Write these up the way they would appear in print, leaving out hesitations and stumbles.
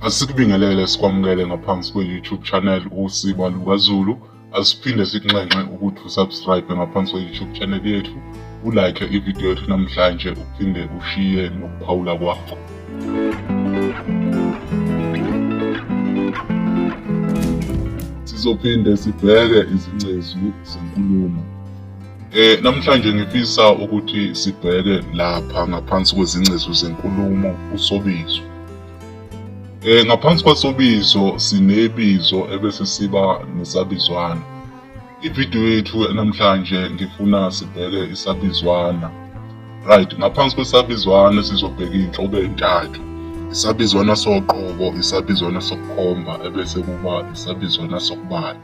Asikubingelele sikwamukele ngaphansi kwe-YouTube channel Usiba LukaZulu. Asiphinde sikunxenxe ukuthi usubscribe ngaphansi kwe-YouTube channel yethu, ulike ividiyo yethu namhlanje, uphinde ushiye nokuphawula kwakho. Sizophinde sibheke izingcezu zenkulumo. Namhlanje ngifisa ukuthi sibheke lapha ngaphansi kwezingcezu zenkulumo usobizo. Ngaphansi kwasobizo sinebizo ebese siba nesabizwana. Ividiyo yethu namhlanje ngifuna sibheke isabizwana. Right, ngaphansi kwesabizwana sizobheka iy'nhlobo ey'ntathu. Isabizwana soqobo, isabizwana sokukhomba, ebese kuba isabizwana sokubala.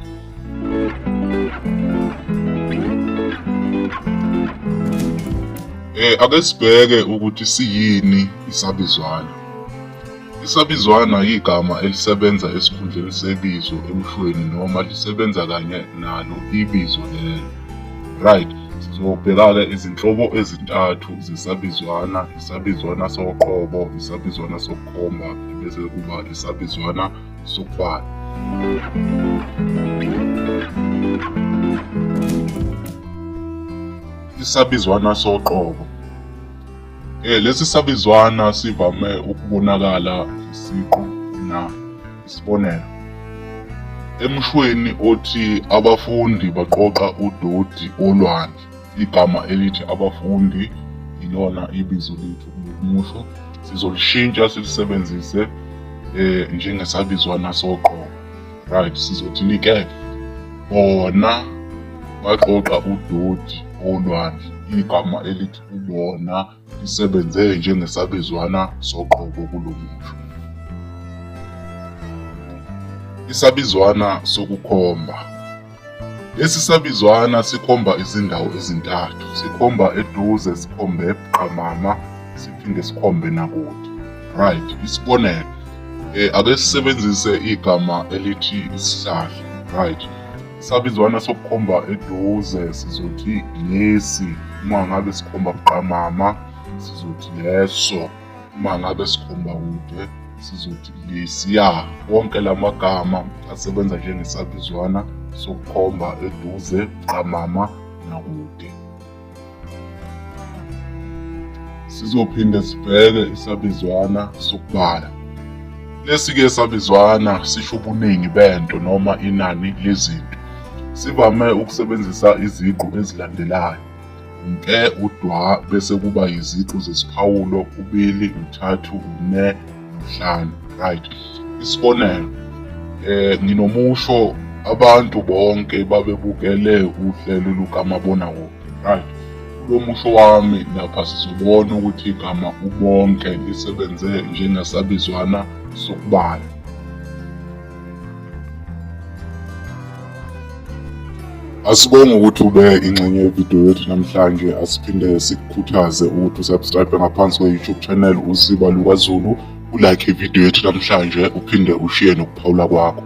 Ake sibheke ukuthi siyini isabizwana. Isabizwana yigama elisebenza esikhundleni sebizo emshweni noma lisebenza kanye nalo ibizo lelo. Right, sizobheka-ke izinhlobo ezintathu zesabizwana, isabizwana soqobo, isabizwana sokukhomba, bese kuba isabizwana sokubala. Isabizwana soqobo. Lesi sabizwana sivame ukubonakala isiqu na isibonelo. Emshweni othi abafundi baqoqa udoti olwandle, igama elithi abafundi ilona ibizo lethu kulo musho, sizolishintsha silisebenzise njengesabizwana soqobo. Right, sizothini-ke? Bona baqoqa udoti olwandle. Igama elithi ubona lisebenze njengesabizwana soqobo kulo musho. Isabizwana sokukhomba. Lesi sabizwana sikhomba izindawo ezintathu. Sikhomba eduze, sikhombe buqamama, siphinde sikhombe nakude. Right, isibonelo. Ake sisebenzise igama elithi isihlahla. Right. Isabizwana sokukhomba eduze sizothi lesi, uma ngabe sikhomba buqamama sizothi leso, uma ngabe sikhomba kude sizothi lesiya. Wonke la magama asebenza njengesabizwana sokukhomba eduze, buqamama nakude. Sizophinde sibheke isabizwana sokubala. Lesi-ke sabizwana sisho ubuningi bento noma inani lezinto. Sivame ukusebenzisa iziqu ezilandelayo. Unke, udwa, bese kuba yiziqu zesiphawulo, ubili, uthathu, une, nohlanu. Right. Isibonelo, nginomusho abantu bonke babebukele uhlelo lukamabonakude. Right. Kulo musho wami lapha sizobona ukuthi igama ubonke lisebenze njengesabizwana sokubala. Asibonge ukuthi ube ingxenye yevidiyo yethu namhlanje. Asiphinde sikukhuthaze ukuthi usubscribe ngaphansi kwe-YouTube channel Usiba LukaZulu, ulike ividiyo yethu namhlanje, uphinde ushiye nokuphawula kwakho.